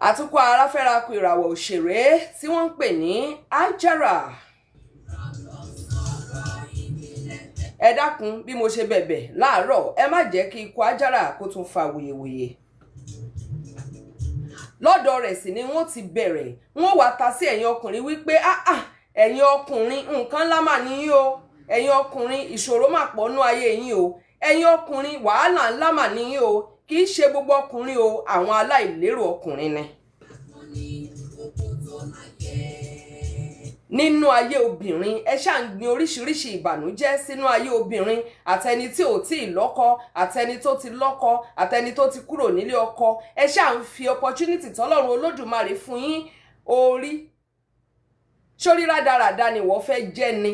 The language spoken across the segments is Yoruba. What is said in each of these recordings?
Àtúkọ̀ aráfẹ́ra kù ìràwọ̀ òṣèré tí wọ́n ń pè ní Àjàrà. Ẹ dákun, bí mo ṣe bẹ̀bẹ̀ láàárọ̀, ẹ má jẹ́ kí ikú Àjàrà kó tún fa wuyewuye. Lọ́dọ̀ rẹ̀ sì ni wọ́n ti bẹ̀rẹ̀, wọ́n wá ta sí ẹ̀yin ọkùnrin wípé, "Ah ah, ẹ̀yin ọkùnrin, nǹkan ńlá mà níyìn o. Ẹ̀yin ọkùnrin, ìṣòro mà pọ̀ nú ayé yín o. Ẹ̀yin ọkùnrin, wàhálà ńlá mà níyìn o." Kì í ṣe gbogbo ọkùnrin o, àwọn aláìlérò ọkùnrin ni. Nínú ayé obìnrin, ẹ ṣáà ń gbin oríṣiríṣi ìbànújẹ́ sínú ayé obìnrin, àtẹni tí ò tí ì lọ́kọ, àtẹni tó ti lọ́kọ, àtẹni tó ti kúrò nílé ọkọ. Ẹ ṣáà ń fi opportunity tọ́lọ́run Olódùmarè fún yín. Orí sórí rádaràda ni wọ́n fẹ́ jẹ́ ni,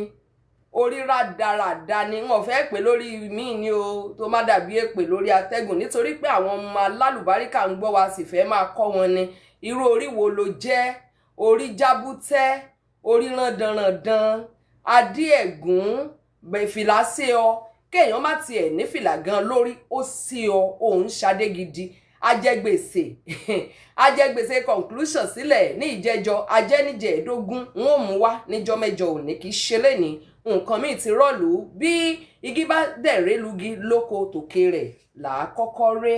orí rádaràda ni wọ́n fẹ́ pè lórí míì ni o, tó má dàbí èpè lórí atẹ́gùn, nítorí pé àwọn ọmọ alálùbáríkà ń gbọ́ wa, sì fẹ́ máa kọ́ wọn ni. Irú orí wo ló jẹ́? Orí jábútẹ́, orí rándanrandan, adé ẹ̀gún, fìlà sí ọ. Kéèyàn má tiẹ̀ ní fìlà gan lórí, ó sí ọ, òun ṣadé gidi. Ajẹgbèsè, ajẹgbèsè conclusion sílẹ̀ ní ìjẹjọ, ajẹnijẹẹdógún, wọn ò mú wá níjọ́ 8 òní, kì í ṣe lẹ́ni. Nǹkan míì ti rọ́ọ̀lù. Bí igi bá dẹ̀rẹ́ lugi lóko, tòkè rẹ̀ là á kọ́kọ́ ré.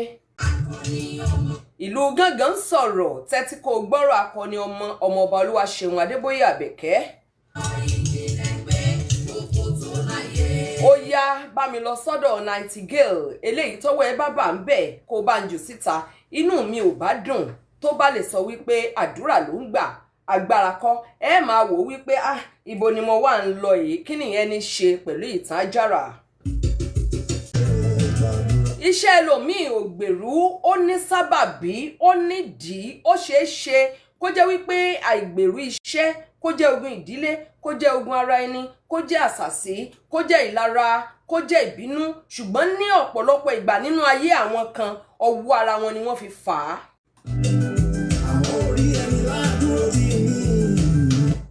Ìlú gángan ń sọ̀rọ̀, tẹ́tí kó gbọ́rọ̀ akọni ọmọ ọmọọba Olúwaṣeun Adébóyè Àbẹ̀kẹ́. Ó yá, bá mi lọ sọ́dọ̀ Nightingale. Eléyìí tọ́wọ́ ẹ bá bà ń bẹ̀, kó bá ń jù síta. Inú mi ò bá dùn tó bá lè sọ wípé àdúrà ló ń gbà, agbára kọ́. Ẹ máa wò wípé, ah, ibo ni mo wà ń lọ yìí? Kí nìyẹn ní ṣe pẹ̀lú ìtàn Àjàrà? Iṣẹ́ ẹlòmíì ò gbèrú, ó ní sábàbí, ó nídìí. Ó ṣeé ṣe kó jẹ́ wípé àìgbèrú iṣẹ́, kó jẹ́ ogun ìdílé, kó jẹ́ ogun ara ẹni, kó jẹ́ àṣàsí, kó jẹ́ ìlara, kó jẹ́ ìbínú. Ṣùgbọ́n ní ọ̀pọ̀lọpọ̀ ìgbà nínú ayé àwọn kan, ọwọ́ ara wọn ni wọ́n fi fà á. Àwọn orí ẹni ládùúró ti ní.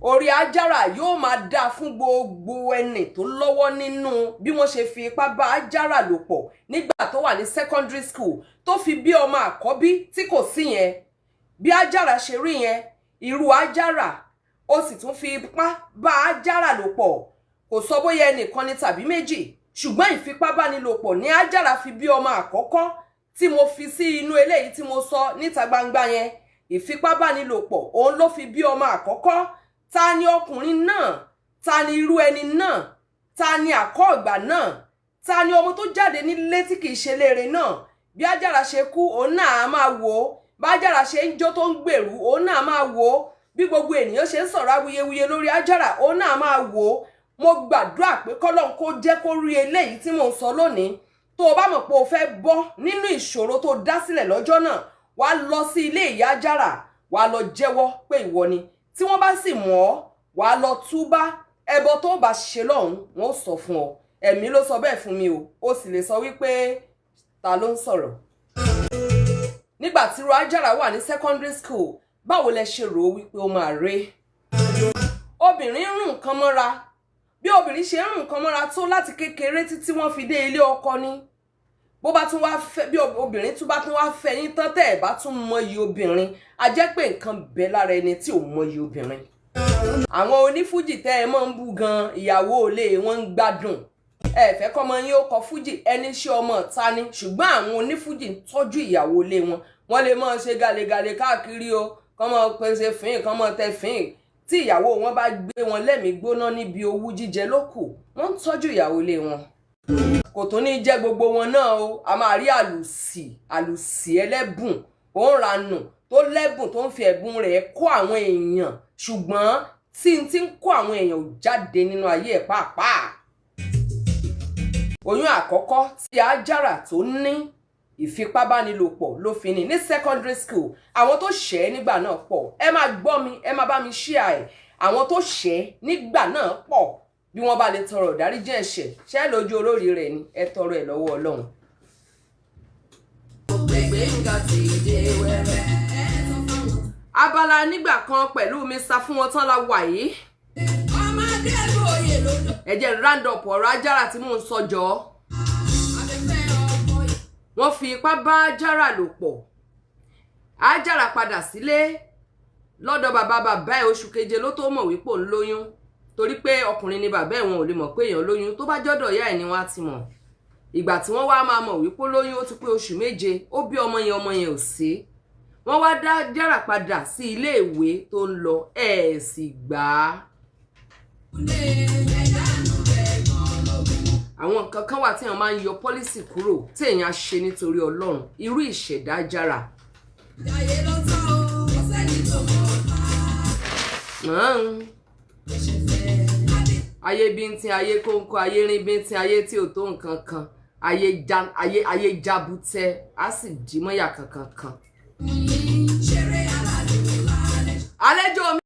Orí Àjàrà yóò máa dáa fún gbogbo ẹni tó lọ́wọ́ nínú bí wọ́n ṣe fi ipá bá Àjàrà lò pọ̀ nígbà tó wà ní secondary school, tó fi bí ọmọ àkọ́bí tí kò sí yẹn. Bí Àjàrà ṣe rí yẹn, irú Àjàrà, ó sì tún fi ipá bá Àjàrà lò pọ̀. Kò sọ bóyá ẹnìkan ni tàbí méjì, ṣùgbọ́n ìfipábánilòpọ̀ ní Àjàrà fi bí ọmọ àkọ́kọ́ tí mo fi sí inú eléyìí tí mo sọ níta gbangba yẹn. Ìfipábánilòpọ̀ òun ló fi bí ọmọ àkọ́kọ́. Ta ni ọkùnrin náà? Ta ni irú ẹni náà? Ta ni àkọ́ọ̀gbà náà? Ta ni ọmọ tó jáde nílé tí kìí ṣe léere náà? Bí Àjàrà ṣe kú, òun náà á máa wò ó. Bá Àjàrà ṣe ń jó tó ń gbèrú, òun náà máa wò ó. Bí gbogbo ènìyàn ṣe ń sọ̀rọ̀ awuyewuye lórí Àjàrà, òun náà máa wò ó. Mo gbàdúrà pé kọ́lọ́n kó jẹ́ kó rí eléyìí tí mò ń sọ lónìí. Tó o bá mọ̀ pé o fẹ́ bọ́ nínú ìṣòro tó dá sílẹ̀ lọ́jọ́ náà, wàá lọ sí ilé ìyá Àjàrà, wàá lọ jẹ́wọ́ pé ìwọ ni. Tí wọ́n bá sì mọ̀ ọ́, wàá lọ túbá. Ẹbọ tó bá ṣe lọ́hùn, wọn ó sọ fún ọ. Ẹ̀mí ló sọ bẹ́ẹ̀ fún mi o. Ó sì lè sọ wípé ta ló ń sọ̀rọ̀. Nígbà tí ro Àjàrà wà ní secondary school, báwo lẹ ṣe rò ó wípé ó máa ré? Obìnrin ń rún nǹkan mọ́ra. Bí obìnrin ṣe ń rún nǹkan mọ́ra tó láti kékeré títí wọ́n fi dé ilé ọkọ ni. Bó bá tún wá fẹ́, bí obìnrin tún bá tún wá fẹ́ yín tán, tẹ́ ẹ̀ bá tún mọyì obìnrin, a jẹ́ pé nǹkan bẹ lára ẹni tí ò mọyì obìnrin. Àwọn onífújì tẹ́ ẹ máa ń bú gan, ìyàwó ilé wọn ń gbádùn. Ẹ fẹ́ kọ́mọ yín ó kọ fújì, ẹni ṣe ọmọ ta ni. Ṣùgbọ́n àwọn onífújì ń tọ́jú ìyàwó ilé wọn. Wọ́n lè máa ṣe gàlégàlé káàkiri o, kọ́ máa pèsè fín, kọ́ máa tẹ fín. Tí ìyàwó wọn bá gbé wọn lẹ́mìí gbóná níbi owú jíjẹ lókù, wọ́n ń tọ́jú ìyàwó ilé wọn. Kò tún ní jẹ́ gbogbo wọn náà o. A máa rí àlùsì, àlùsì ẹlẹ́bùn, ó ń ranù, tó lẹ́bùn, tó ń fi ẹ̀bùn rẹ̀ kó àwọn èèyàn, ṣùgbọ́n tí n ti ń kó àwọn èèyàn ò jáde nínú ayé ẹ̀ pàápàá. Oyún àkọ́kọ́ tí Àjàrà tó ní, ìfipábánilòpọ̀ ló fi ní ní secondary school. Àwọn tó ṣẹ̀ ẹ́ nígbà náà pọ̀. Ẹ máa gbọ́ mi, ẹ máa bá mi share ẹ̀. Àwọn tó ṣẹ̀ ẹ́ nígbà náà pọ̀. Bí wọ́n bá lè tọrọ ìdáríjì ẹ̀ṣẹ̀ ṣẹ́ lójú olórí rẹ̀ ni, ẹ tọrọ ẹ̀ lọ́wọ́ Ọlọ́run. Gbẹ̀ngà ti dé wẹ́rẹ́. Abala nígbà kan pẹ̀lú Mr. Fún wọn tán la wà yìí. Ọmọdé lóye lódò. Ẹ jẹ́ round up ọ̀rọ̀ Àjàrà tí mò ń sọ jọ. Abẹ́fẹ́ ọkọ Wọ́n fi ipá bá Àjàrà lò pọ̀. Ájára padà sílé lọ́dọ̀ bàbá bàbá ẹ̀. Oṣù keje ló tó mọ̀ wípé òun lóyún, torí pé ọkùnrin ni bàbá ẹ̀, wọn ò lè mọ̀ pé èèyàn lóyún. Tó bá jọ́dọ̀ ìyá ẹ̀ ni wọ́n á ti mọ̀. Ìgbà tí wọ́n wá máa mọ̀ wípé ó lóyún, ó ti pé oṣù 7. Ó bí ọmọ yẹn, ọmọ yẹn ò sí. Wọ́n wá dá Jára padà sí ilé ìwé tó ń lọ, ẹ̀ sì gbà á. Ẹ̀dánù rẹ̀ gan lógún. Àwọn nǹkan kan wà tí èèyàn máa ń yọ policy kúrò, tí èèyàn á ṣe nítorí Ọlọ́run. Irú ìṣẹ̀dá Jára. Jayé ló tán o, kò sẹ́ni tó mọ̀ ọ́. Ṣe fẹ́ lábẹ́. Ayé bíntín, ayé kóńkó, ayé rín bíntín, ayé tí ò tó nǹkan kan, ayé já ayé, ayé jábútẹ́, á sì dì mọ́yà kankan kan. Ṣeré aládùn lálẹ́. Àlejò mi.